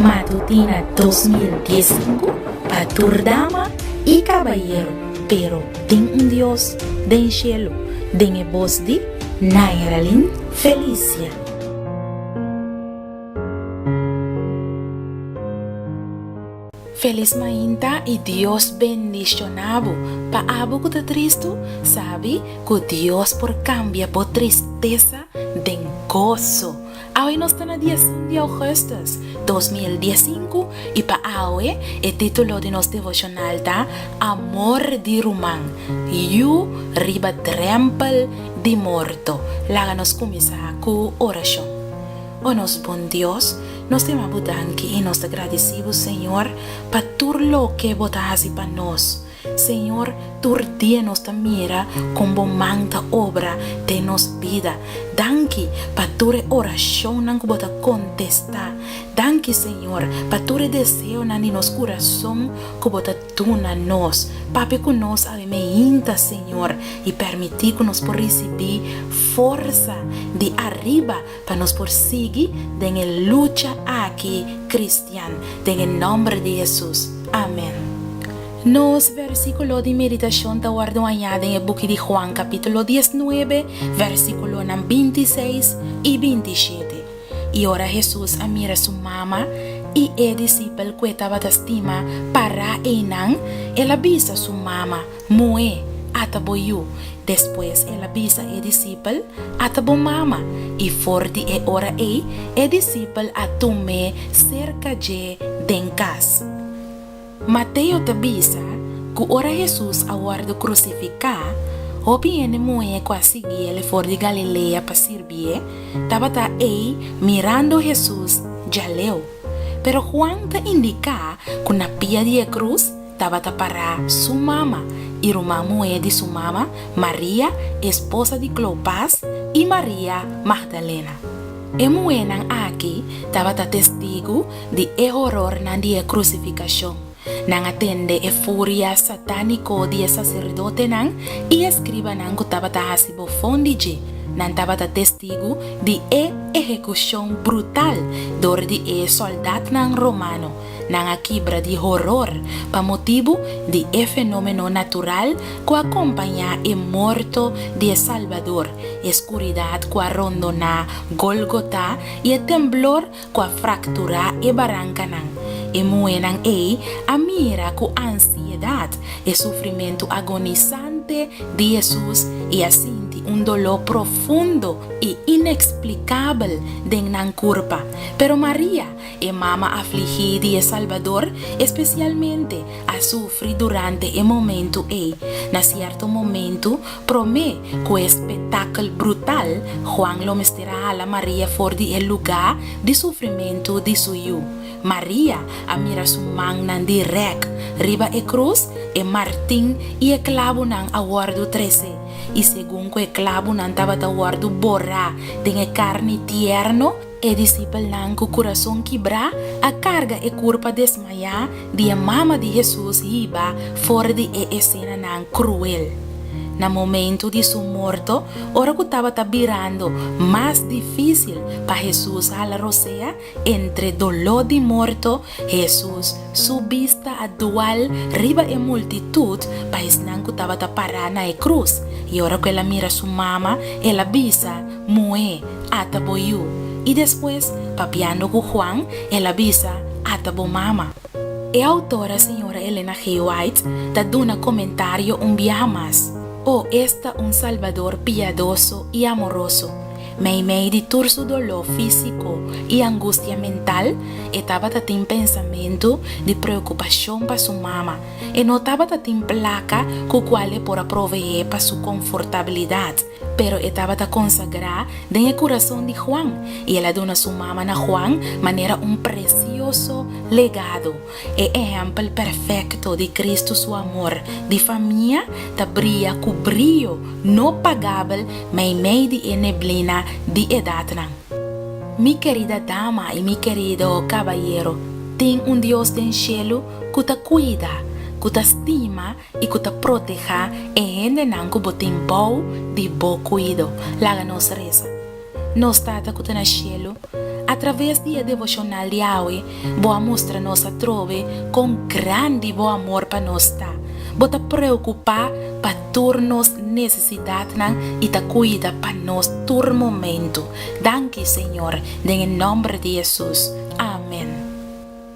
Matutina 2015 pa tur dama y cabayero, pero tin un Dios den cielo, den e bos di Nairalyn Felicia. Felis mainta y Dios bendiciona bo. Pa abo cu ta tristo, sabi cu Dios por cambia bo tristesa den goso. Awe nos ta na dia 1 di augustus 2015 y pa awe e titulo di nos devocional ta Amor di Ruman, Yu riba drempel di morto. Laga nos cuminsa cu oracion. O nos bon Dios, nos ta yama bo danki y nos ta gradici bo Señor pa tur loke bo ta haci pa nos. Señor, tur dia nos ta mira con bo man ta obra den nos bida. Danki pa tur e oracionnan cu bo ta contesta. Danki, Señor, pa tur e deseonan di nos curason cu bo ta duna nos. Papia cu nos awe meinta, Señor, y permiti cu nos por ricibi forsa di ariba pa nos por sigui den e lucha aki cristian. Den e nomber di Jesus. Amen. Nos versíkulo di meditashon ta wòrdu hañá den e buki di Juan kapítulo diesnuebe, versíkulonan bintiseis i bintishete. I ora Hesus a mira su mama i e disipel ku e tabata stima pará einan, el a bisa su mama, Muhé, ata bo yu. Despues el a bisa e disipel, Ata bo mama. I for di e ora ei e disipel a tum'é serka dje den kas. Mateo ta bisa ku ora Hesus a wòrdu krusifiká, hopi hende muhé ku a siguiel for di Galilea pa sirbié tabata ei mirando Hesus djaleu. Pero Juan ta indiká ku na pia di e krus tabata pará su mama i ruman muhé di su mama, Maria, esposa di Klopas, i Maria Magdalena. E muhénan aki tabata testigu di e horornan di e krusifikashon. Nan a tende e furia satániko di e saserdotenan i eskribanan ku tabata hasi bofon di dje. Nan tabata testigu di e ehekushon brutal dor di e sòldatnan romano. Nan a kibra di horor pa motibu di e fenómeno natural ku a kompañá e morto di e Salbador, e skuridat ku a rondoná Gólgota i e temblor ku a frakturá e barankanan. E muhénan ei a mira ku ansiedat e sufrimentu agonisante di Hesus i a sinti un doló profundo i ineksplikabel den nan kurpa. Pero Maria, e mama afligí di e Salbador, espesialmente a sufri durante e momentu ei. Na sierto momentu, promé ku e spetakel brutal, Juan lo mester a hala Maria for di e lugá di sufrimentu di su yu. Maria a mira su mannan di rèk riba e krus, e martin i e klabunan a wòrdu tresé, i segun ku e klabunan tabata wòrdu borá den e karni tierno, E disipelnan ku kurason kibrá a karga e kurpa desmayá di e mama di Hesus hiba for di e esenanan kruel. Na momentu di su morto, ora ku tabata birando mas difísil pa Hesus hala rosea entre doló di morto, Hesus su bista a dual riba e multitut pa esnan ku tabata pará na e krus, i ora ku el a mira su mama, el a bisa, Muhé, ata bo yu. I despues, papiando ku Juan, el a bisa, Ata bo mama. E outora señora Elena G. White ta duna komentario un biaha mas, O esta un Salbador piadoso i amoroso! Meimei di tur su doló físiko i angustia mental, e tabata tin pensamentu di preokupashon pa su mama. E no tabata tin plaka ku kual e por a proveé pa su konfortabilidat. Pero e tabata konsagrá den e kurason di Juan, i el a duna su mama na Juan manera un presioso legado. E ehèmpel perfekto di Kristu su amor di famia ta bria ku brio no pagabel meimei di e neblina di edatnan. Mi kerida dama i mi kerido kabayero, tin un Dios den shelu ku ta kuida, ku ta stima i ku ta protehá e hendenan ku bo tin bou di bo kuido. Laga nos resa. Nos Tata ku ta na shelu, a. Atraves di e devoshonal di awe, Bo a mustra nos atrobe kon grandi Bo amor pa nos ta. Bo ta preokupá pa tur nos nesesidatnan i ta kuida pa nos tur momentu. Danki, Señor, den e nòmber di Hesus. Amen.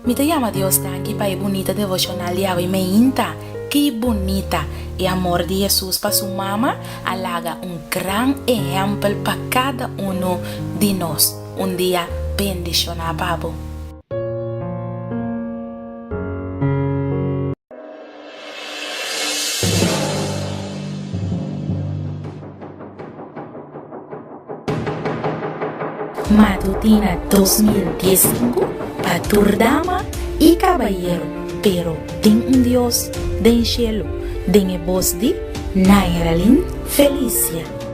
Mi ta yama Dios danki pa e bunita devoshonal di awe meinta. Ki bunita! E amor di Hesus pa su mama a laga un gran ehèmpel pa kada unu di nos. Un dia bendishoná pa bo. Matutina 2015 pa tur dama y cabayero, pero tin un Dios den cielo, den e bos di Nairalyn Felicia.